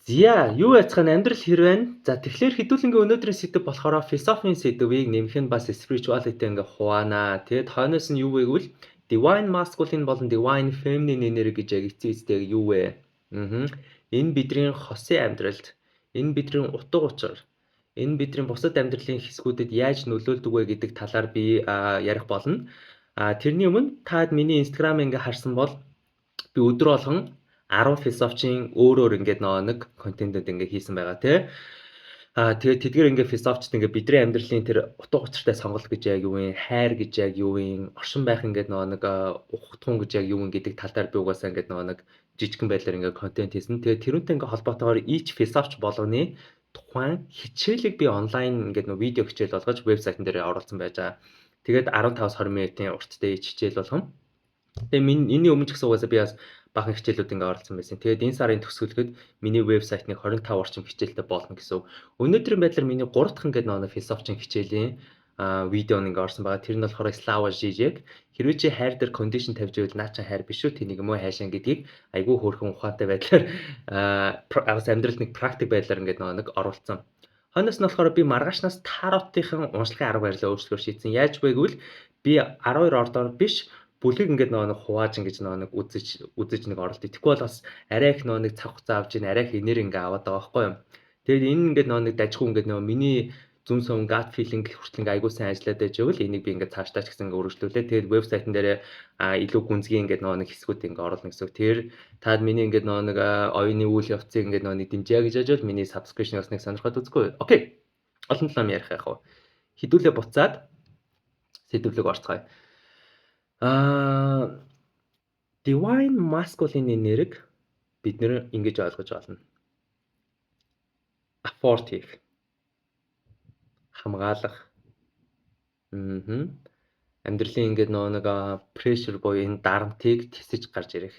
Зя, юу яцхан амьдрал хэр байна? За, тэгэхээр хэдүүлэнгийн өнөөдрийн сэдэв болохоор философийн сэдвийг нэмэх нь бас spirituality ингээ хуваанаа. Тэгээд хойноос нь юу вэ гэвэл divine masculine болон divine feminine energy гэж яг эцсийн эцтэй юу вэ? Энэ бидний хосын амьдралд, энэ бидний утга учир, энэ бидний бусад амьдралын хэсгүүдэд яаж нөлөөлдөг вэ гэдэг талаар би ярих болно. Тэрний өмнө та миний Instagram ингээ харсан бол би өдөр болгон 10 философчийн өөр өөр ингээд нөгөө нэг контентууд ингээ хийсэн байгаа, тий. Тэгээд тэдгээр ингээ философчд ингээ бидний амьдралын тэр утга учиртай сонголт гэж яг юу юм, хайр гэж яг юу юм, оршин байх ингээд нөгөө нэг ухтхун гэж яг юу юм гэдэг тал дээр би угаасаа ингээд нөгөө нэг жижигхэн байдлаар ингээ контент хийсэн. Тэгээд тэрүүнтэй ингээ холбоотойгоор each философч болгоны тухайн хичээлийг би онлайн ингээд нөгөө видео хичээл болгож вебсайтн дээр оруулсан байж байгаа. Тэгээд 15-аас 20 минутын урттай хичээл болгоно. Тэгээ минь энэний өмнө ч гэсэн угаасаа би бас бахан хичээлүүд ингээ оролцсон байсан. Тэгээд энэ сарын төгсгөлгөд миний вебсайтныг 25 орчим хичээлтэй болно гэсэн үг. Өнөөдрийн байдлаар миний 3 дахь ингээд нөгөө философчин хичээлийн видео ингээ орсон байгаа. Тэр нь болохоор Слава Жижек. Хэрвээ чи хайр дээр condition тавьж байвал наа чи хайр биш шүү, тэнийг юм уу хайшаа гэдгийг айгүй хөөрхөн ухаантай байдлаар бас амьдралд нэг практик байдлаар ингээд нөгөө нэг оруулсан. Хойноос нь болохоор би маргаашнаас таротын уншлагын арга барилаа өөрчлөхөөр шийдсэн. Яаж вэ гэвэл би 12 ордоор биш, бүлгийг ингээд нөгөө нэг хувааж ингэж нөгөө нэг үзэж үзэж нэг оролдъё. Тэгэхгүй бол бас арай их нөгөө нэг цаг хугацаа авч ийн, арай их энерги ингээ аваад байгаа байхгүй юу. Тэгээд энэ ингээд нөгөө нэг дажгүй ингээд нөгөө миний зүүн сум gut feeling хүртэл ингээ айгуу сайн ажиллаад байж байвал энийг би ингээ цаашдаа ч гэсэн ингээ үргэлжлүүлээ. Тэгээд вебсайтн дээр илүү гүнзгий ингээд нөгөө нэг хэсгүүд ингээ оруулна гэсэн үг. Тэр таад миний ингээд нөгөө нэг оюуны үйл явцыг ингээд нөгөө нэг дэмжье гэж ажил миний subscription бас нэг сонирхоод үзгүй. Okay. Олон талаа ярих яах вэ? Хэдүүлээ буцаад сэдвлэг орцгоё. Divine masculine энерги бид нэр ингэж ойлгож байна. Afford хийх. Хамгаалах. Амьдралын ингээд нөгөө нэг pressure буюу энэ дарамтыг тисэж гарч ирэх.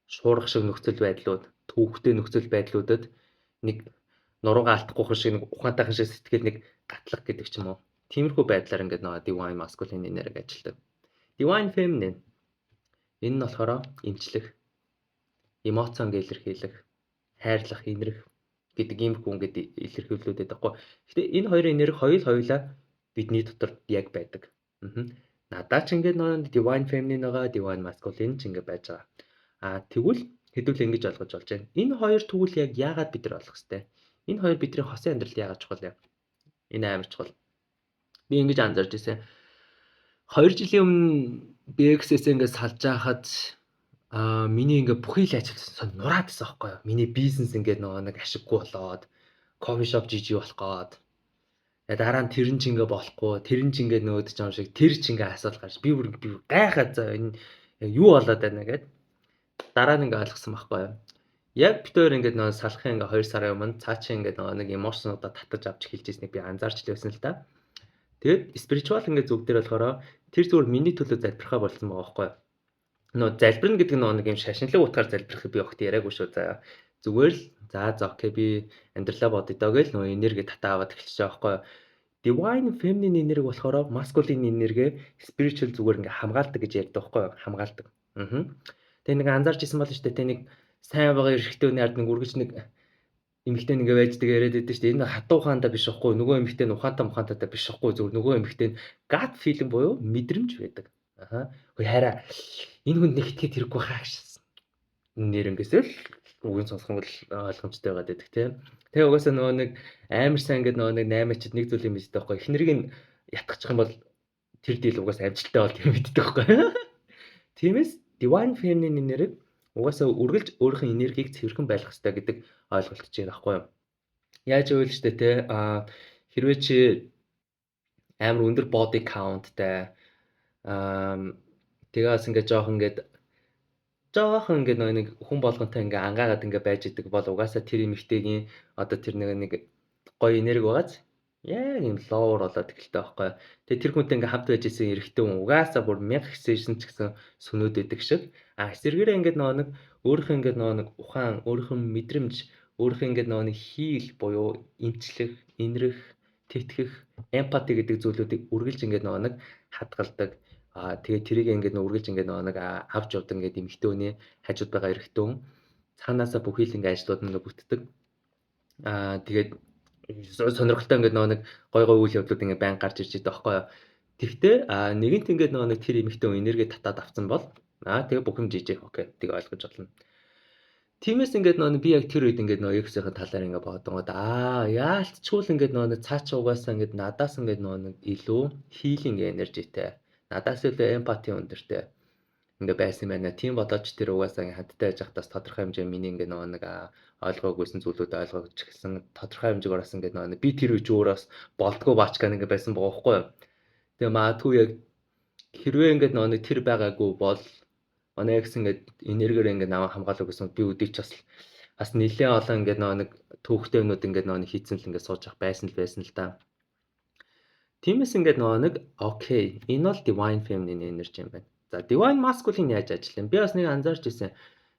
Шуурга шиг нөхцөл байдлууд, төвхтэй нөхцөл байдлуудад нэг нуруугаа алдахгүй шиг, нэг ухаантайхан шиг сэтгэл нэг гатлах гэдэг ч юм уу. Тиймэрхүү байдлаар ингээд нөгөө divine masculine энерги ажилладаг. Divine feminine энэ нь болохоор эмчлэх, эмоцоо ингээ илэрхийлэх, хайрлах, инрэх гэдэг иймэрхүү ингээд илэрхийлүүлээд байдаг хгүй. Гэтэ энэ хоёрын энерги хоёулаа бидний дотор яг байдаг. Надаа ч ингээд нөгөө divine feminine байгаа, divine masculine ч ингээд байж байгаа. Тэгвэл хэдүүл ингэж ойлгож болж байна. Энэ хоёр тэгвэл яг яагаад бид нар олох хэвтэй? Энэ хоёр бидний хосын амьдралд яагаад чухал юм? Энэ амар чухал. Би ингэж анзаарч ирсэн. 2 жилийн өмнө BXS ингээд салж байхад миний ингээ бүхий л ажил нураад байсан байхгүй юу? Миний бизнес ингээд нөгөө нэг ашиггүй болоод, coffee shop жижиг болох гээд, дараа нь тэр нь ч ингээ болохгүй, тэр нь ч ингээ нөөдөж байгаа юм шиг, тэр ч ингээ асуудал гарч би бүр би гайхаад, за энэ юу болоод байна гэд дараа нь ингээ ойлгосон байхгүй юу? Яг бид хоёр ингээд нөгөө салахын ингээ 2 сарын өмнө цаашаа ингээд нөгөө нэг emotion уудаа татаж авч эхэлж ирснийг би анзаарч л байсан л та. Тэгээд spiritual ингээд зүг дээр болохоор тэр зүгээр миний төлөө залбирхаа болсон байгаа байхгүй юу? Нөө залбирна гэдэг нь нэг юм шашинлаг утгаар залбирахыг би огт яриаггүй шүү, заяа. Зүгээр л за за okay, би амьдралаа бодъё доо гэж нөө энерги татаа аваад эхэлчихэж байгаа байхгүй юу? Divine feminine энерги болохоор masculine энерги spiritual зүгээр ингээ хамгаалдаг гэж ярьдаг байхгүй юу? Хамгаалдаг. Тэгээ нэг анзаарч исэн болно шүү дээ. Тэ нэг сайн байгаа эрэгтэй хүний ард нэг үргэлж нэг эмэгтэй ингээ байж тэг яриад байдаг шүү дээ. Энэ хатуу ухаантай биш байхгүй, нөгөө эмэгтэй нь ухаантай мухаантайтай биш байхгүй, зүгээр нөгөө эмэгтэй нь gut feeling буюу мэдрэмж байдаг. Аха. Хөөе, хайраа, энэ хүнд нэг итгэхэд хэрэггүй хаа гэж. Нэрнгээсээ л үгийн сонсох юм бол ойлгомжтой байгаад байдаг, тийм. Тэгээ угаасаа нөгөө нэг амар сайн ингээд нөгөө нэг наймаачд нэг зүйл юм мэддэг байхгүй. Эхнэрийг нь ятгачих юм бол тэр deal угаасаа амжилттай бол юм мэддэг байхгүй. Тиймээс divine feminine энерги угаасаа үргэлж өөрийнхөө энергийг цэвэрхэн байлгах хэрэгтэй гэдэг ойлголт чинь байхгүй юу? Яаж гэвэл штэ те, хэрвээ чи амар өндөр body count тай, тэгээс ингээд жоохон ингээд нэг хүн болгонтой ингээ ангаагаад ингээ байж идэг бол угаасаа тэр эмэгтэйгийн одоо тэр нэг нэг гоё энерги байгааз яг юм lower болоод эхэлдэг байхгүй. Тэгээ тэр хүнтэй ингээ хамт байж исэн эрэгтэй хүн угаасаа бүр 1000 хэсэжсэн ч гэсэн сөнөөд идэг шиг. Эсэргээрээ ингээд нөгөө нэг өөрийнхөө ингээд нөгөө нэг ухаан, өөрийнхөө мэдрэмж, өөрийнхөө ингээд нөгөө нэг heal буюу эмчлэх, инрэх, тэтгэх, empathy гэдэг зүйлүүдийг үргэлж ингээд нөгөө нэг хадгалдаг. Тэгээ тэрийг ингээд үргэлж ингээд нөгөө нэг авч явдаг ингээд эмэгтэй хүний хажууд байгаа эрэгтэй хүн Цаанаасаа бүхий л ингээ ажлууд ингээ бүтдэг. Тэгээд сонирхолтой ингээд нөгөө нэг гой гой үйл явдлууд ингээ байн гарч ирж байгаа байхгүй юу. Тэгтээ нэгэнт ингээд нөгөө нэг тэр эмэгтэй хүн энерги татаад авсан бол тэгээ бүх юм жижиг окей тэгээ ойлгож болно. Тиймээс ингээд нөгөө би яг тэр үед ингээд нөгөө X-ийн талаар ингээд бодонгод яалтчгүй л ингээд нөгөө цаачаа угаасаа ингээд надаас ингээд нөгөө нэг илүү healing energy-тэй, надаас илүү empathy өндөртэй ингээ байсан юм байна. Тийм бодооч тэр угаасаа ингээ хандтай байж байхдаас тодорхой хэмжээ миний ингээ нөгөө нэг ойлгоогүйсэн зүйлүүд ойлгож гисэн тодорхой хэмжээгээр бас ингээ нөгөө би тэр үеч өөрөөс болдгоо баачкан ингээ байсан байгаа байхгүй юу. Тэгээ магадгүй яг хэрвээ ингээд нөгөө нэг тэр байгаагүй бол манай экс ингээд энергиэр ингээд намайг хамгаалах гэсэн би өдий ч бас нэлээд олон ингээд нөгөө нэг түүхтэй юмнууд ингээд нөгөө нэг хийцэн л ингээд сууж явах байсан л байсан л да. Тиймээс ингээд нөгөө нэг окей, энэ бол divine feminine energy юм байна. За, divine masculine яаж ажиллах юм? Би бас нэг анзаарч ирсэн.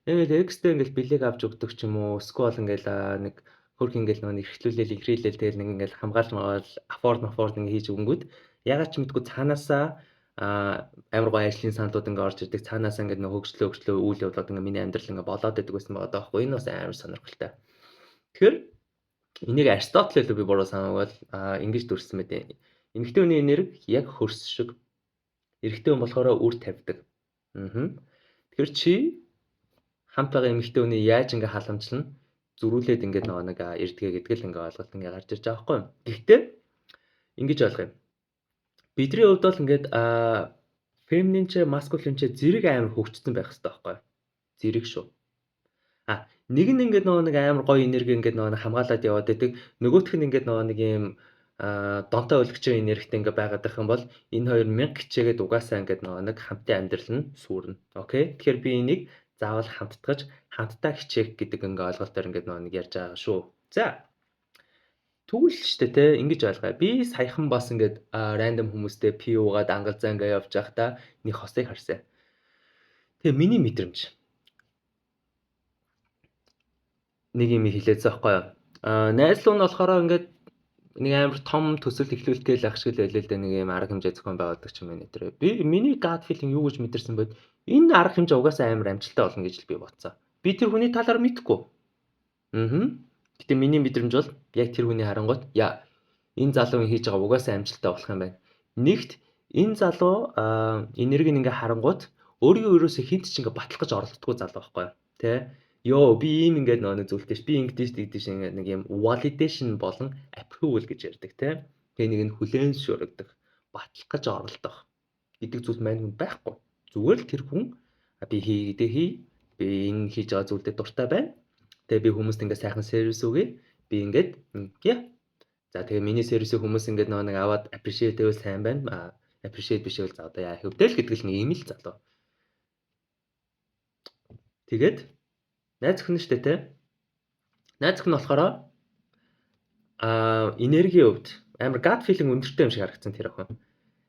Ингээл экстэй ингээл бэлэг авч өгдөг ч юм уу, эсвэл ингээл нэг хөрх ингээл нөгөө нэг эрхлүүлэл, инхрийлэл тэгэл нэг ингээл хамгаалж магаал afford ингээ хийж өгөнгүүд ягаад ч мэдгүй цаанаасаа амар гоё ажлын саналууд ингээ орж ирдэг. Цаанаасаа ингээ нөгөө хөгжлөө хөгжлөө үйл явдлууд ингээ миний амьдрал ингээ болоод идэг байсан байгаа даахгүй. Энэ бас амар сонирхолтой. Тэгэхээр энийг Аристотл илүү би буруу санааг бол ингэж дүрсэн мэт. Эмэгтэй хүний энерги яг хөрс шиг, эрэгтэй хүн болохоор үр тавьдаг. Тэгэхээр чи хамт байгаа эмэгтэй хүний яаж ингээ халамжлана, зөрүүлээд ингээд нөгөө нэг ирдгээ гэдэг л ингээ ойлголт ингээ гарч ирж байгаа байхгүй юу. Гэхдээ ингэж ойлгох юм. Бидний хувьд бол ингээд feminine ч masculine ч зэрэг амар хөгжсөн байх хэрэгтэй байхгүй юу? Зэрэг шүү. Нэг нь ингээд нөгөө нэг амар гоё энерги ингээд нөгөө нэг хамгаалаад яваад байдаг. Нөгөөх нь ингээд нөгөө нэг юм донтой өлгчөө энергитэй ингээ байгаад байх юм бол энэ хоёр мянга хичээгээд угаасаа ингээд нөгөө нэг хамтын амьдрал нь сүрнэ. Окей. Тэгэхээр би энийг заавал хамттгаж хамтдаа хичээх гэдэг ингээ ойлголтоор ингээд нөгөө нэг ярьж байгаа шүү. За. Тэгвэл штэ те ингэж ойлгоё. Би саяхан бас ингээд random хүмүүстэй пи уугаад ангалзаа ингээ явж байхдаа нэг хосыг харсан. Тэгээ миний мэдрэмж нэг юм хэлээдсэн байхгүй юу. Найз луу нь болохоор ингээд нэг амар том төсөл эхлүүлэх гээл ах шиг л байлээ л дээ, нэг юм арга хэмжээ зохион байгуулдаг ч юм байна тэр. Би миний gut feeling юу гэж мэдэрсэн бод, энэ арга хэмжээ угаасаа амар амжилттай болно гэж л би бодсон. Би тэр хүний талаар мэдэхгүй. Гэтэ миний мэдрэмж бол яг тэр хүний харангуут яа энэ залуу хийж байгаа угаасаа амжилттай болох юм байна. Нэгт энэ залуу энергийг ингээ харангуут өөрийгөө ерөөсөө хинт ч ингээ батлах гэж оролддоггүй залуу байхгүй юу? Тэ? Йоо, би ийм ингээд нөгөө нэг зүйлтэй ш, би ингэдэж тэгдэж ингээд нэг юм validation болон approval гэж ярьдаг те. Тэгээ нэг нь хүлээн зөвшөөрөгдөх, батлах гэж оролдох гэдэг зүйл маань хүн байхгүй. Зүгээр л тэр хүн би хий гэдэг хий, би энэ хийж байгаа зүйлдээ дуртай байна. Тэгээ би хүмүүст ингээд сайхан сервис өгье. Би ингээд яа. За тэгээ миний сервисийг хүмүүс ингээд нөгөө нэг аваад appreciate гэвэл сайн байна. Appreciate биш байвал за одоо яа хөвдөл гэдэг л нэг юм л залуу. Тэгээд найз охин нь штэ те. Найз охин нь болохоор энергийн хувьд амар gut feeling өндөртэй юм шиг харагдсан тэр охин.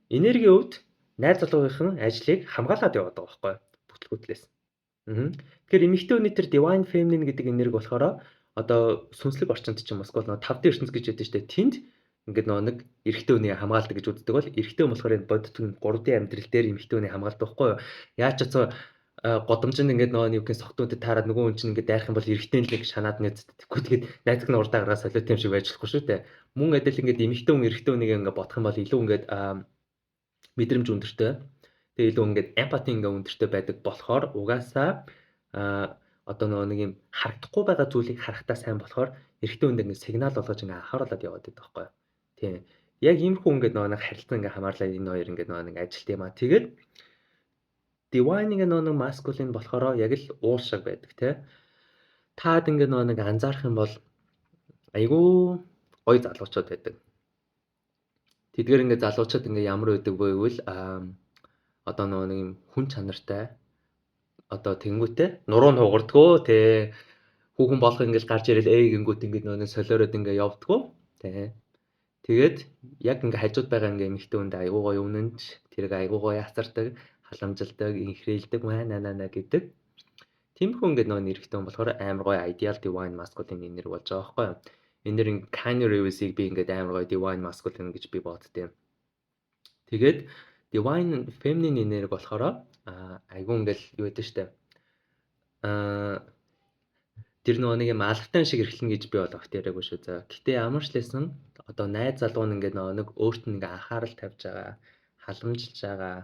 Энергийн хувьд найз залуугийнхан ажлыг хамгаалаад яваад байгаа байхгүй юу? Бүтлгүүтлээс. Тэгэхээр эмэгтэй хүний тэр divine feminine гэдэг энерги болохоор одоо сүнслэг орчинд ч юм уу эсвэл 5D ертөнц гэж яддаг штэ. Тэнд ингээд нөгөө нэг эрэгтэй хүний хамгаалдаг гэж үздэг бол эрэгтэй хүн болохоор энэ бодит 3D амьдрал дээр эмэгтэй хүний хамгаалдаг байхгүй юу? Яаж ч утсан годомжинд ингээд нөгөө нэг юугийн согтуудад таарад нөгөө хүн чинь ингээд дайрах юм бол эрэгтэй л нэг шанаад нэз тэгэхгүй тэгээд найз нь урдаа гаргаа солиот юм шиг байж болохгүй шүү дээ. Мөн адил ингээд эмэгтэй хүн эрэгтэй хүнийг ингээд бодох юм бол илүү ингээд мэдрэмж өндөртэй. Тэгээ илүү ингээд empathy ингээд өндөртэй байдаг болохоор угаасаа одоо нөгөө нэг юм харагдахгүй байгаа зүйлийг харахтаа сайн болохоор эрэгтэй хүнд ингээд сигнал болгож ингээд анхааруулад яваад байдаг байхгүй юу? Тийм. Яг иймэрхүү ингээд нөгөө нэг харилцан ингээд хамаарлаа энэ хоёр ингээд нөгөө нэг ажилт юм аа. Тэгээд divine ингээ нөгөө нэг masculine болохоор яг л уул шиг байдаг те. Таад ингээ нөгөө нэг анзаарах юм бол айгүй гоё залуучууд байдаг. Тэдгээр ингээ залуучууд ингээ ямар байдаг вэ гэвэл одоо нөгөө нэг юм хүн чанартай одоо тэнгүүтээ нуруу нь хугардгөө те. Хүүхэн болох ингээл гарч ирэл ээ гингүүт ингээ нөгөө нэг солиороод ингээ явдгөө те. Тэгээд яг ингээ хажууд байгаа ингээ эмэгтэй хүнд айгүй гоё үнэнч, тэрийг айгүй гоё асардаг, халамжилдаг, инхрийлдэг, наа гэдэг. Тиймэрхүү ингээд нөгөө эрэгтэй хүн болохоор амар гоё ideal divine masculine энерги болж байгаа байхгүй юу? Энэ дэр ингээ Keanu Reeves-ийг би ингээд амар гоё divine masculine гэж би боддیں۔ Тэгээд divine feminine энерги болохоор айгүй ингээл юу гэдэг штэ. Тэр нөгөө нэг юм алгатай шиг эрхлэнэ гэж би бол огт яриаггүй шүү. За. Гэтэ ямар ч лээсэн одоо найз залуу нь ингээд нөгөө нэг өөрт нь ингээ анхаарал тавьж байгаа, халамжилж байгаа.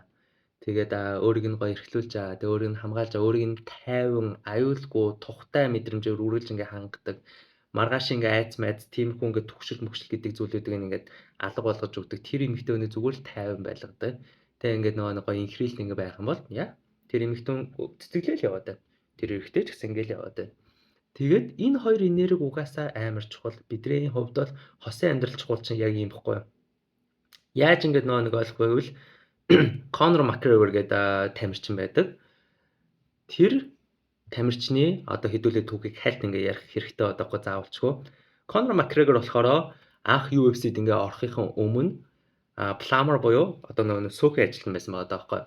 Тэгээд өөрийг нь гоё эрхлүүлж байгаа. Тэгээд өөрийг нь хамгаалж байгаа, өөрийг нь тайван, аюулгүй, тухтай мэдрэмжээр үргэлж ингээ хангадаг. Маргааш ингээ айц майц тиймэрхүү ингээ түгшил мөгшил гэдэг зүйлүүдийг ингээд алга болгож өгдөг. Тэр эмэгтэй хүний зүгээр л тайван байлгадаг. Тэгээ ингээд нөгөө нэг гоё инхрийлт ингээ байх юм бол яа тэр эмэгтэй цэцэглээл яваад байна. Тэр эрэгтэй ч гэсэн ингээл яваад байна. Тэгээд энэ хоёр энерги угаасаа амар чухал. Бидний хувьд бол хосын амьдрал чухал чинь яг юм бохгүй юу? Яаж ингээд нөгөө нэг ойлгох вэ гэвэл Конор Макгрегор гэдэг тамирчин байдаг. Тэр тамирчны одоо хэдүүлээ түүхийг хальт ингээ ярих хэрэгтэй одоогүй заавалчгүй. Конор Макгрегор болохоор анх UFC-д ингээ орохын өмнө plumber буюу одоо нөгөө сөөхөн ажилтан байсан байгаа даахгүй.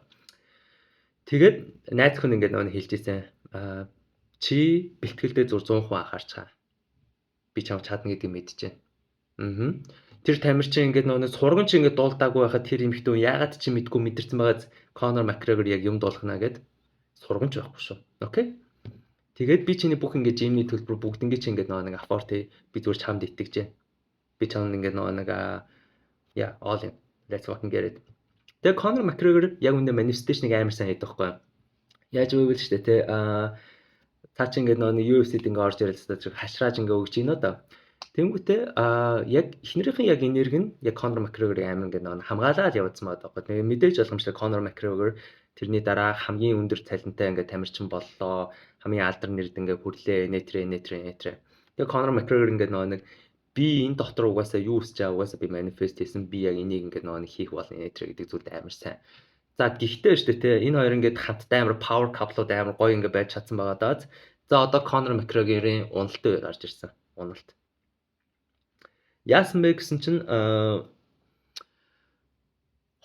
Тэгээд найз хүн ингээд нөгөө хэлж ирсэн. Чи бэлтгэлдээ зур 100% анхаарч чаа. Би чам чадна гэдгийг мэдчихэв. Аа. Тэр тамирчин ингээд нөгөө сурган чи ингээд дуулдаагүй байхад тэр эмэгтэй хүн яагаад чи мэдгүй мэдэрсэн байгаа Конор Макгрегор яг юм дуулахна гэд сургамж байхгүй шүү. Okay. Тэгээд би чиний бүх ингээд gym ний төлбөр бүгднийг чи ингээд нөгөө нэг afford би зүгээр чамд итгэж байна. Би чамд ингээд нөгөө нэг yeah, all in. Let's fucking get it. Тэгээ Конор Макгрегор яг үндэ manifestation-ыг амар сайн хийдэг байхгүй. Яаж вэ шүү дээ те цаа чи ингээд нөгөө UFC-д ингээд орж ирэл л хашрааж ингээд өгч гинөө доо. Тэнгүүтээ яг эхнэрийнхэн яг энерги нь яг Конор Макгрегорыг амар ингээд нөгөө хамгаалаад явуулсан байгаа байхгүй. Тэгээ мэдээж боломжтой Конор Макгрегор тэрний дараа хамгийн өндөр цалинтай ингээд тамирчин боллоо. Хамгийн алдар нэрд ингээд хүрлээ, нэтрэ, нэтрэ, нэтрэ. Тэгээ Конор Макгрегор ингээд нөгөө нэг би энэ дотор угаасаа юу өсөж байгаа, угаасаа би manifest хийсэн, би яг энийг ингээд нөгөө нэг хийх болно нэтрэ гэдэг зүйлд амар сайн. За гэхдээ шүү дээ те энэ хоёр ингээд хамтдаа амар power couple-ууд амар гоё ингээд байж чадсан байгаа даа. За одоо Конор Макгрегорын уналтын үе гарч ирсэн. Уналт. Яасан бэ гэсэн чинь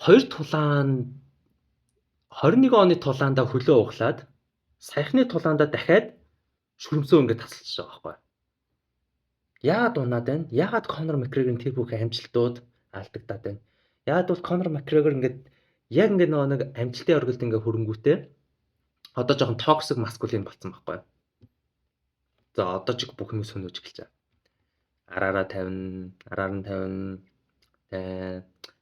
хоёр тулаан 21 оны тулаандаа хөлөө углаад саяхны тулаандаа дахиад шүрмсөө ингээд тасалж байгаа байхгүй. Яагаад унаад байна? Яагаад Конор Макгрегорын тэр бүх амжилтууд алдагдаад байна? Яагаад бол Конор Макгрегор ингээд яг ингээд нөгөө нэг амжилтын оргилд ингээд хөрөнгүүтээ одоо жоохон toxic masculine болсон байхгүй. За одоо ч бүх юм сөнөөж эхэлж байгаа. Араараа тавина, араар нь тавина, тэ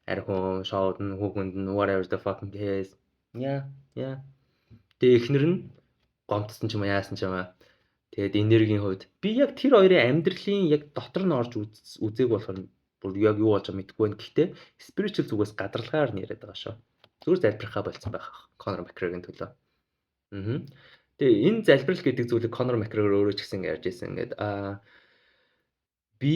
архиун, шоудна, хүүхэнд нь whatever the fucking case. Yeah. Тэгээ эхнэр нь гомдсон ч юм уу яасан ч юм аа. Тэгээд энергийн хувьд би яг тэр хоёрын амьдралын яг дотор нь орж үзег болохоор бүр яг юу болж байгааг мэдэхгүй байна. Гэхдээ spiritual зүгээс гадралгаар нь яриад байгаа шүү. Зүгээр залбирхаа болцсон байх Конор Макгрегорын төлөө. Аа. Тэгээ энэ залбирал гэдэг зүйлийг Конор Макгрегор өөрөө ч гэсэн ярьж ирсэн. Ингээд би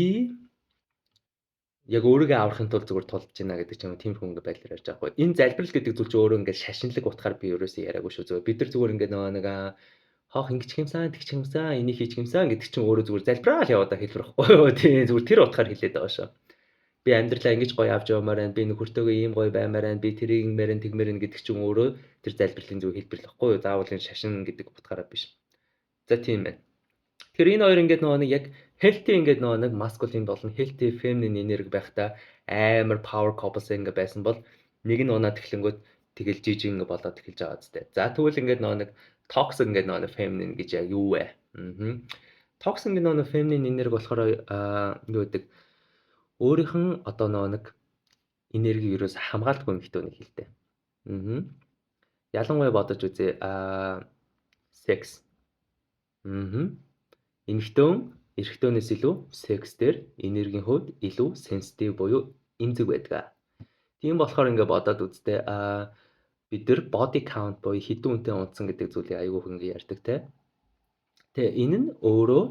яг өөрийгөө аврахын тулд зүгээр тулж байна гэдэг ч юм уу тиймэрхүү ингээ байдлаар ярьж байгаа хгүй. Энэ залбирал гэдэг зүйл чинь өөрөө ингээ шашинлаг утгаар би ерөөсөө яриаггүй шүү. Зүгээр бид нар зүгээр ингээ нөгөө нэг хоох ингэж хэмсэн, тэгч хэмсэн, энийг хийж хэмсэн гэдэг чинь өөрөө зүгээр залбираал яваад хэлбэр байхгүй юу. Тийм зүгээр тэр утгаар хэлээд байгаа шүү. Би амьдралаа ингэж гоё авч явмаар байна. Би нөхөртөөгөө ийм гоё баймаар байна. Би тэрийг ингэмээр байна, тэгмээр байна гэдэг чинь өөрөө тэр залбирлын зөв хэлбэр л байхгүй юу. Заавал энэ шашин гэдэг утгаараа биш. За тийм байна. Тэгэхээр энэ хоёр ингээд нөгөө нэг яг healthy ингээд нөгөө нэг masculine болон healthy feminine энерги байхдаа амар power couples ингээд байсан бол нэг нь унаад эхлэнгүүт тэгэл жижиг ингээд болоод эхэлж байгаа зү. За тэгвэл ингээд нөгөө нэг toxic ингээд нөгөө feminine гэж яг юу вэ? Аа. Toxic ингээд нөгөө feminine энерги болохоор юу гэдэг өөрийнх нь одоо нөгөө нэг энергийг ерөөс хамгаалдаггүй эмэгтэй нэг хэлтэй. Аа. Ялангуяа бодож үзье. Секс. Аа. Эмэгтэй эрэгтэйнээс илүү секс дээр энергийн хувьд илүү sensitive буюу эмзэг байдаг. Тийм болохоор ингээ бодоод үзтээ бид нар body count буюу хэдэн хүнтэй унтсан гэдэг зүйлийг айгүй их ингээ ярьдаг те. Тэгээ энэ нь өөрөө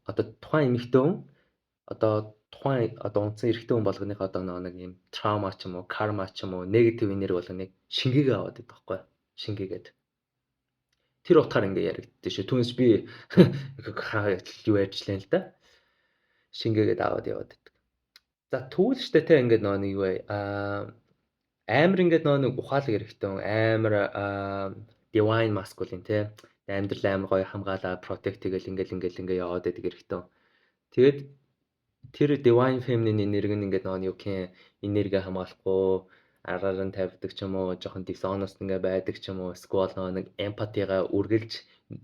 одоо тухайн эмэгтэй хүн одоо тухайн одоо унтсан эрэгтэй хүн болгоных одоо нэг юм trauma ч юм уу, карма ч юм уу, negative энерги болгоныг шингээгээ аваад байдаг байхгүй шингээгээд. Тэр утгаар ингээ яригддаг шүү. Түүнээс би юу ярьжлаа л да. Шингээгээд аваад яваад байдаг. За тэгвэл штэ те ингээд нөгөө нэг юу вэ? Амар ингээд нөгөө нэг ухаалаг эрэгтэй хүн амар divine masculine те амьдрал амар гоё хамгаалаа protect тэгэл ингээл ингээл ингээ яваад байдаг эрэгтэй. Тэгээд тэр divine feminine энерги нь ингээд нөгөө юу гэх энерги хамгаалахгүй аргаар нь тавьдаг ч юм уу, жоохон dishonest ингээ байдаг ч юм уу, эсвэл нөгөө нэг empathy-га үргэлж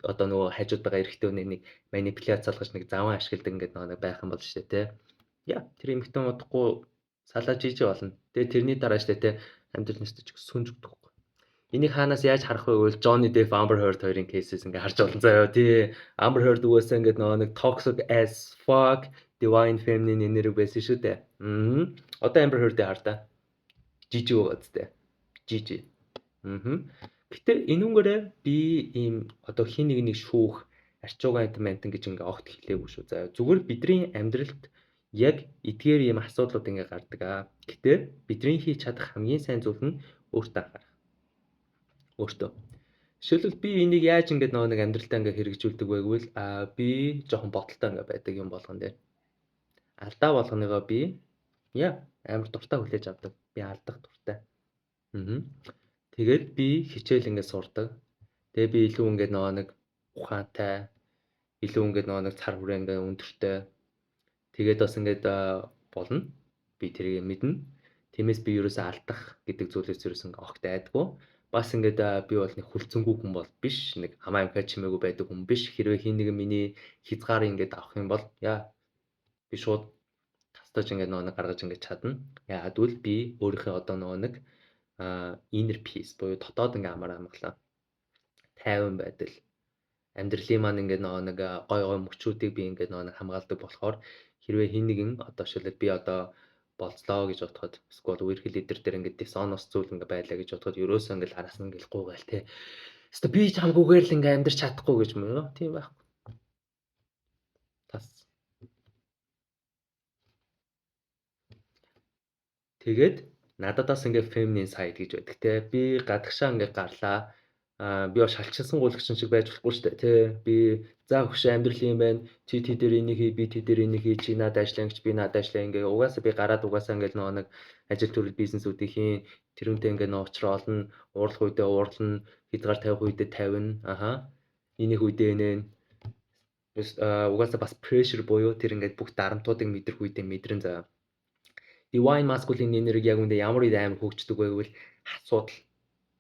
одоо нөгөө хажууд байгаа эрэгтэй хүнийг нэг манипуляцлгаж нэг заван ашигладаг ингээд нөгөө байх юм бол шүү дээ тий. Яа, тэр эмэгтэй удахгүй салааж ижиж болно. Тэгээ тэрний дараа шүү дээ тий амьдрал нэстэж сүнж өгдөг. Энийг хаанаас яаж харах вэ гэвэл Johnny Depp, Amber Heard хоёрын кейсээс ингээ харж олон заяа тий. Amber Heard угаасаа ингээд нөгөө нэг toxic as fuck divine feminine energy байсан шүү дээ. Одоо Amber Heard-ийг хар та. Жижиг байгаа зү. Жижиг. Гэтэ энүүгээрээ би ийм одоо хин нэг нэг шүүх арчуугаан мантан гэж ингээ огт хэлээгүй шүү. За зүгээр бидний амьдралд яг эдгээр ийм асуудлууд ингээ гардаг аа. Гэтэ бидний хийж чадах хамгийн сайн зүйл нь өөртөө анхаарах. Өөртөө. Жишээлбэл би энийг яаж ингээд нөгөө нэг амьдралдаа ингээ хэрэгжүүлдэг вэ гэвэл би жоохон бодолтой ингээ байдаг юм болгон дээр. Алдаа болгоныгоо би яа амар дуртай хүлээж авдаг. Би алдах дуртай. Тэгээд би хичээл ингээд сурдаг. Тэгээ би илүү ингээд нөгөө нэг ухаантай, илүү ингээд нөгөө нэг цар хүрээ ингээд өндөртэй. Тэгээд бас ингээд болно. Би тэрийг мэднэ. Тиймээс би ерөөсөө алдах гэдэг зүйлээс ерөөсөө ингээд огт айдгүй. Бас ингээд би бол нэг хүлцэнгүй хүн бол биш. Нэг хамаа амхаа чимээгүй байдаг хүн биш. Хэрвээ хин нэг миний хязгаар ингээд авах юм бол яа би шууд тастаж ингээд нөгөө нэг гаргаж ингээд чадна. Яагаад гэвэл би өөрийнхөө одоо нөгөө нэг inner peace буюу дотоод ингээ амар амгалан тайван байдал амьдралын маань ингээ нөгөө нэг гой гой мөчүүдийг би ингээ нөгөө нэг хамгаалдаг болохоор хэрвээ хин нэгэн одоо жишээлбэл би одоо болцлоо гэж бодоход эсвэл үерхэл лидер дээр ингээ dishonest зүйл ингээ байлаа гэж бодоход ерөөсөө ингээ араас нь ингээ гуйгаал те. Өстө би чамгүйгээр л ингээ амьдрч чадахгүй гэж юм уу? Тийм байхгүй. Тас. Тэгээд надад бас ингээ feminine side гэж байдаг те. Би гадагшаа ингээ гарлаа. Би бас шалчилсан гуйлагчин шиг байж болохгүй шүү дээ те. Би за хөшөө амьдрал юм байна. Чи тий дээр энийг хий, би тий дээр энийг хий, чи надад ажиллаа гэж би надад ажиллаа ингээ угаасаа би гараад угаасаа ингээ нөгөө нэг ажил төрөл бизнесүүдийг хийн. Тэрүүнтэй ингээ нөө учраа олно, уурлах үедээ уурлана, хязгаар тавих үедээ тавина. Аха. Энийх үедээ энэн. Угаасаа бас pressure буюу тэр ингээд бүх дарамтуудыг мэдрэх үедээ мэдрэн заяа. Divine masculine energy яг үндэ ямар үед амар хөгждөг вэ гэвэл асуудал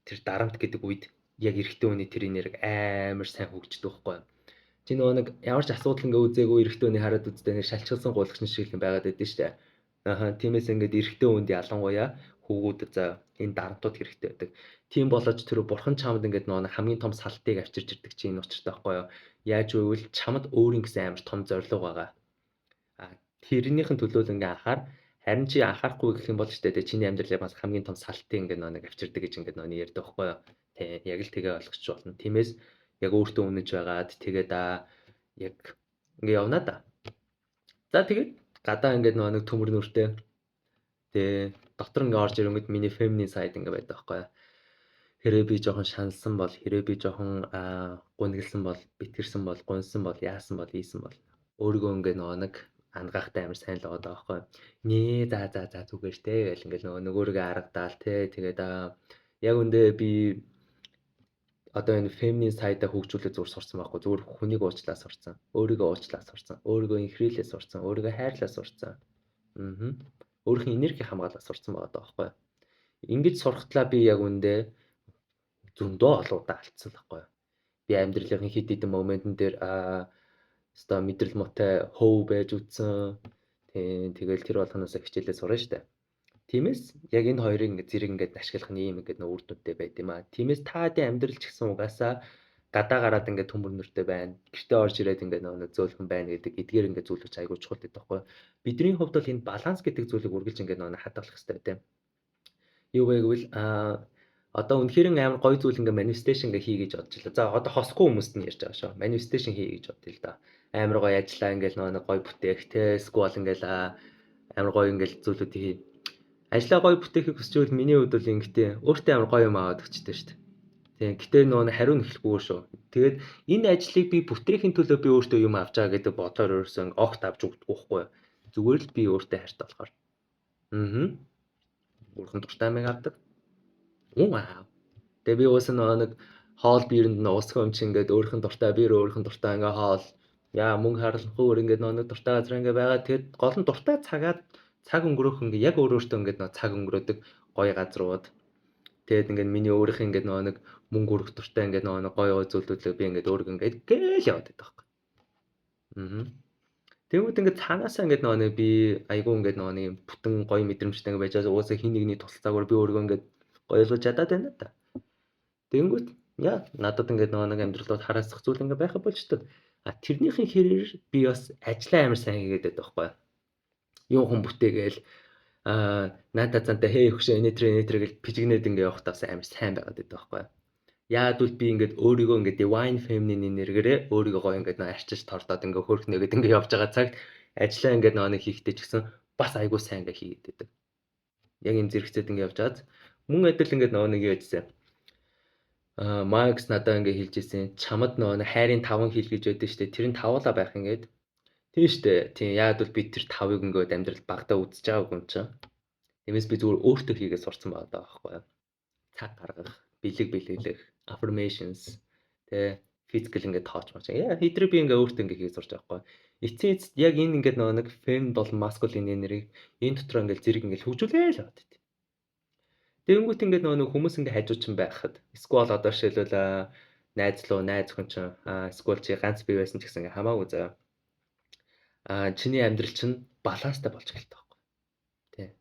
тэр дарамт гэдэг үед яг эрэгтэй хүний тэр энерги амар сайн хөгждөг байхгүй юу. Чи нөгөө нэг ямар ч асуудал ингээ үзээгүй эрэгтэй хүний хараад үзтээ нэг шалчилсан гуйлагчин шиг юм байгаад байдсан шүү дээ. Аха, тиймээс ингээд эрэгтэй хүнд ялангуяа хүүгүүдэд за энэ дарамтууд хэрэгтэй байдаг. Тийм болоод тэр бурхан чамд ингээд нөгөө хамгийн том салтыг авчирч ирдэг чинь энэ учиртай байхгүй юу. Яаж вэ гэвэл чамд өөрийн гэсэн амар том зорилго байгаа. Тэрнийх нь төлөө л ингээ анхаар. Харин чи анхаарахгүй гэх юм бол шүү дээ. Чиний амьдралыг бас хамгийн том салтыг ингээ нэг авчирдаг гэж ингээ нэг ярьдаг байхгүй юу. Тэ яг л тэгээ ойлгоч болно. Тиймээс яг өөртөө үнэж байгаад тэгээд яг ингээ явна да. За тэгээд гадаа ингээ нэг төмөр нүртэй тэ дотор ингээ орж ирэнгүүт миний feminine side ингээ байдаг байхгүй юу. Хэрвээ би жоохон шаналсан бол, хэрвээ би жоохон гуниглсан бол, битгэрсэн бол, гунсан бол, яасан бол, ийсэн бол өөрийгөө ингээ нэг ангаахтай амар сайн л байгаа байхгүй. Нээ за за за зүгээр штэ гэл ингээл нөгөө нөгөөргөө аргадаал те. Тэгээд яг үндэ би одоо энэ feminine side-а хөгжүүлэх зүгээр сурсан байхгүй. Зүгээр хүнийг уучлаа сурсан. Өөрийгөө уучлаа сурсан. Өөрийгөө инхрийлээ сурсан. Өөрийгөө хайрлаа сурсан. Өөрийнх нь энерги хамгаалаа сурсан байгаа байхгүй. Ингэж сурахтлаа би яг үндэ зөндөө олон удаа алдсан л байхгүй. Би амьдралын хэд хэдэн моментн дээр өстой мэдрэл муутай хөв байж үтсэн. Тийм тэгэл тэр болгоноос хичээлээ сурна штэ. Тиймээс яг энэ хоёрыг ингээд зэрэг ингээд ашиглах нь ийм ингээд нөө үр дүнтэй байд юм аа. Тиймээс таадын амьдрал ч гэсэн угаасаа гадаа гараад ингээд төмөр нүртэй байна. Гэртээ орж ирээд ингээд нөө зөөлхөн байна гэдэг эдгээр ингээд зүйлүүд айгүй чухал гэдэг байхгүй. Бидний хувьд бол энэ баланс гэдэг зүйлийг үргэлж ингээд нөө хадгалах хэрэгтэй тийм. Юу вэ гэвэл одоо үнэхээр амар гоё зүйл ингээ manifestation ингээ хий гэж бодож л. За одоо хосгүй хүмүүст нь ярьж байгаа шүү. Manifestation хий гэж бодъё л да. Амар гоё ажиллаа ингээл нөгөө нэг гоё бүтээх те эсвэл ингээл амар гоё ингээл зүйлүүд хий. Ажлаа гоё бүтээхийг хүсч байвал миний хувьд бол ингэтэй өөртөө амар гоё юм аваад өгчтэй шүү дээ. Тийм. Гэтэ нөгөө хариу нь эхлэхгүй шүү. Тэгээд энэ ажлыг би бүтээхийн төлөө би өөртөө юм авч байгаа гэдэг бодлоор өөрөөсөө огт авч өгдөггүй байхгүй юу. Зүгээр л би өөртөө хайртай болохоор. Өөрхөн дуртай амиг авдаг. Вау. Тэгээ би уусаа нөгөө нэг хоол биерэнд нь уусгүй юм чи ингээд өөрхөн дуртай бие өөрхөн дуртай ингээ хоол яа мөнгө харлахгүй ингээд нөгөө нэг дуртай газар ингээ байгаа. Тэгээд гол нь дуртай цагаад цаг өнгөрөөх ингээ яг өөр өөртөө ингээд нөгөө цаг өнгөрөөдөг гоё газрууд. Тэгээд ингээд миний өөрийнх ингээд нөгөө нэг Мөнгө өрөх дуртай, ингээд нөгөө нэг гоё гоё зүйлүүдээ би ингээд өөрийгөө ингээд гээл яваад байдаг байхгүй. Аа. Тэнгүүд ингээд цаанаасаа ингээд нөгөө нэг би айгүй ингээд нөгөө нэг бүтэн гоё мэдрэмжтэй ингээд байж байгаа, угаасаа хин нэгний тусалцаагаар би өөрийгөө ингээд гоёлгож чадаад байна та. Тэнгүүд яа, надад ингээд нөгөө нэг амьдралд хараасах зүйл ингээд байха болчтой. А тэрнийхэн хэрээр би бас ажлаа амар сайн хийгээд байдаг байхгүй. Юу хүн бүтээгээл наата цанта хээ хөшөө энэтрэ энэтрэ гэж пижигнээд ингээд явахдаа бас амар сайн байгаад байдаг байхгүй. Яагаад гэвэл би ингээд өөрийгөө ингээд divine feminine энергиэрээ өөрийгөө гоё ингээд нөө арчиж тордоод ингээд хөрхнөгээд ингээд явж байгаа цагт ажлаа ингээд нөө нэг хийхдээ ч гэсэн бас айгүй сайн ингээд хийгээд байдаг. Яг юм зэрэгцээд ингээд явж байгаад мөн адил ингээд нөө нэг юу яжсэн. Макс надаа ингээд хэлж ирсэн, чамд нөө хайрын таван хил гэж байдаг штэ, тэр нь тавуулаа байх ингээд. Тийм штэ. Тийм, яагаад гэвэл би тэр тавыг ингээд амьдрал багадаа үзэж байгаагүй юм чинь. Тиймээс би зүгээр өөртөө хийгээд сурцсан байгаа даа байхгүй юу. Цаг гаргах, бэлэг бэлэглэх, affirmations тэ, physical ингээд тооч мач. Яа, хэдрээ би ингээд өөртөө ингээд хийгээд сурч байгаа байхгүй. Эцсийн эцэст яг энэ ингээд нөгөө нэг fem болон masculine энергийг энэ дотор ингээд зэрэг ингээд хөгжүүлээл яваад байт. Тэгэнгүүт ингээд нөгөө нэг хүмүүс ингээд хажуучин байхад эсвэл одоо жишээлбэл найз руу найз хүн чинь эсвэл чи ганц бий байсан ч гэсэн ингээд хамаагүй заяа. Чиний амьдрал чинь баланстай болж эхэлдэг байхгүй. Тэ.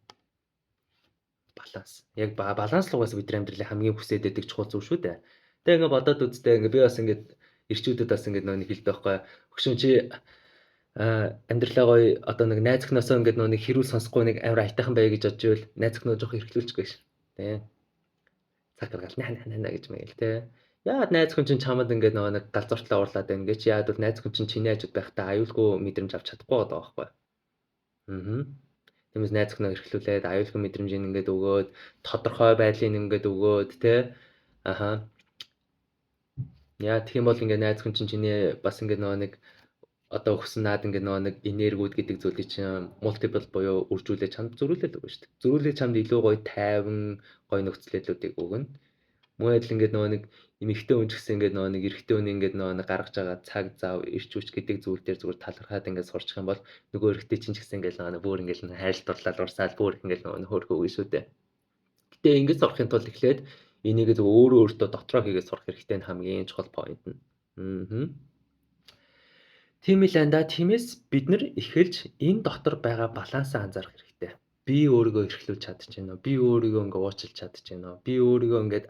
Баланс. Яг баланс л угаасаа бидний амьдралын хамгийн хүсээд байдаг чухал зүйл шүү дээ. Тэгээ ингээд бодоод үзтээ, ингээд би бас ингээд эрчүүдэд бас ингээд нөгөө нэг хэлдэг байхгүй. Хөшин, чи амьдралаа гоё одоо нэг найз охиноосоо ингээд нөгөө нэг хэрүүл сонсохгүй нэг амар аятайхан байя гэж бодож ивэл найз охиноо жоох эрхлүүлчих гэж. Тэ. Цаг гаргаал на на на гэж мэгэл тэ. Яагаад найз охин чинь чамд ингээд нөгөө нэг галзууртлаа уурлаад байна гэж, яагаад бол найз охин чинь чиний хажууд байхдаа аюулгүй мэдрэмж авч чадахгүй байгаа байхгүй. Аа. Тиймээс найз охиноо эрхлүүлээд, аюулгүй мэдрэмжийг ингээд өгөөд, тодорхой байдлыг ингээд өгөөд тэ. Аха. Яа, тэгэх юм бол ингээд найз охин чинь чиний бас ингээд нөгөө нэг одоо өгсөн наад ингээд нөгөө нэг энергиуд гэдэг зүйлийг чинь multiple буюу үржүүлээ чамд зөрүүлэл өгнө шүү дээ. Зөрүүлээ чамд илүү гоё тайван гоё нөхцөлөдүүдийг өгнө. Мөн адил ингээд нөгөө нэг эмэгтэй хүн ч гэсэн ингээд нөгөө нэг эрэгтэй хүний ингээд нөгөө нэг гаргаж байгаа цаг зав, эрч хүч гэдэг зүйл дээр зүгээр талархаад ингээд сурчих юм бол нөгөө эрэгтэй чинь ч гэсэн ингээд нөгөө нэг бүр ингээд хайрлал дурлал урсаал бүр их ингээд нөгөө нэг хөөрхөө өгнө шүү дээ. Гэтэ ингээд сурахын тулд эхлээд энийг зөв өөрөө өөртөө дотроо хийгээд сурах хэрэгтэй нь хамгийн чухал point нь. Аа. Тийм л анда. Тиймээс бид нар эхэлж энэ дотор байгаа балансаа анзаарах хэрэгтэй. Би өөрийгөө эрхлүүлж чадчих гэнэ үү? Би өөрийгөө ингээ уучлах чадчих гэнэ үү? Би өөрийгөө ингээд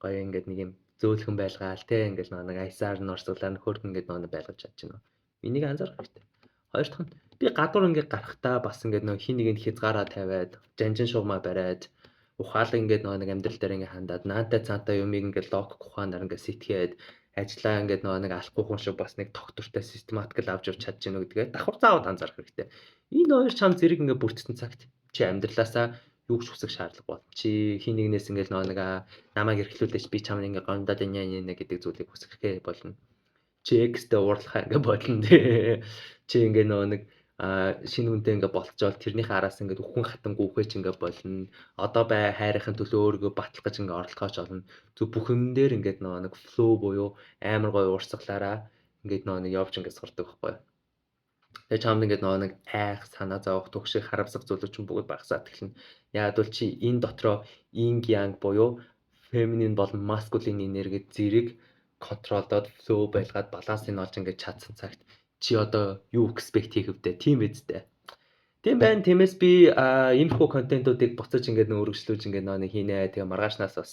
гоё ингээд нэг юм зөөлхөн байлгаал те, ингээд нэг аясаар нь орсуулаар нь хөөрхөн ингээд нэг байлгаж чадчих гэнэ үү? Энийг анзаарах хэрэгтэй. Хоёр дахь нь би гадуур ингээд гарахтаа бас ингээд нөө хин нэгэнд хязгаараа тавиад, жанжин шугамаа бариад, ухаалаг ингээд нөгөө нэг амьдрал дээр ингээд хандаад, наантай цаантай юмыг ингээд логик ухаанаар ингээд сэтгээд, ажлаа ингээд нөгөө нэг алахгүй хүн шиг бас нэг тогтвортой систематикл авч явж чадж гэнэ гэдгээ давхар заавал анзаарах хэрэгтэй. Энэ хоёр чам зэрэг ингээд бүрдсэн цагт чи амьдралаасаа юу ч хүсэх шаардлага бол. Чи хин нэгнээс ингээд нөгөө нэг намайг эрхлүүлээч, би чамд ингээд гондоод ня ня гэдэг зүйлийг хүсэхээ болно. Чи ex-тэй уурлахаа ингээд болно. Чи ингээд нөгөө нэг шинэ хүнтэй ингээ болцоол тэрнийхээ араас ингээд үхэн хатан гүөхэж ингээ болно. Одоо бай хайрынхын төлөө өөрийгөө батлах гэж ингээ оролдохооч олно. Зүг бүх юм дээр ингээд нөгөө нэг flow буюу амар гоё урсгалаараа ингээд нөгөө нэг явж ингээ сурдаг байхгүй юу. Тэгээ чамд ингээд нөгөө нэг айх, санаа зовох, түгших, харамсах зүйлүүд чинь бүгд багасаад эхэлнэ. Яагаад бол чи энэ дотроо yin yang буюу feminine болон masculine энерги зэрэг control доод, flow байлгаад, балансыг олж ингээд чадсан цагт чи одоо юу expect хийх вдэ, тийм биз дээ. Тийм байна. Тиймээс би иймэрхүү контентуудыг буцаж ингээд нөө үргэлжлүүлж ингээд нөө нэг хийнэ. Тэгээ маргаашнаас бас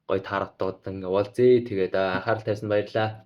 гоё таараттууд ингээд уулзъя. Тэгээд анхаарал тавьсанд баярлалаа.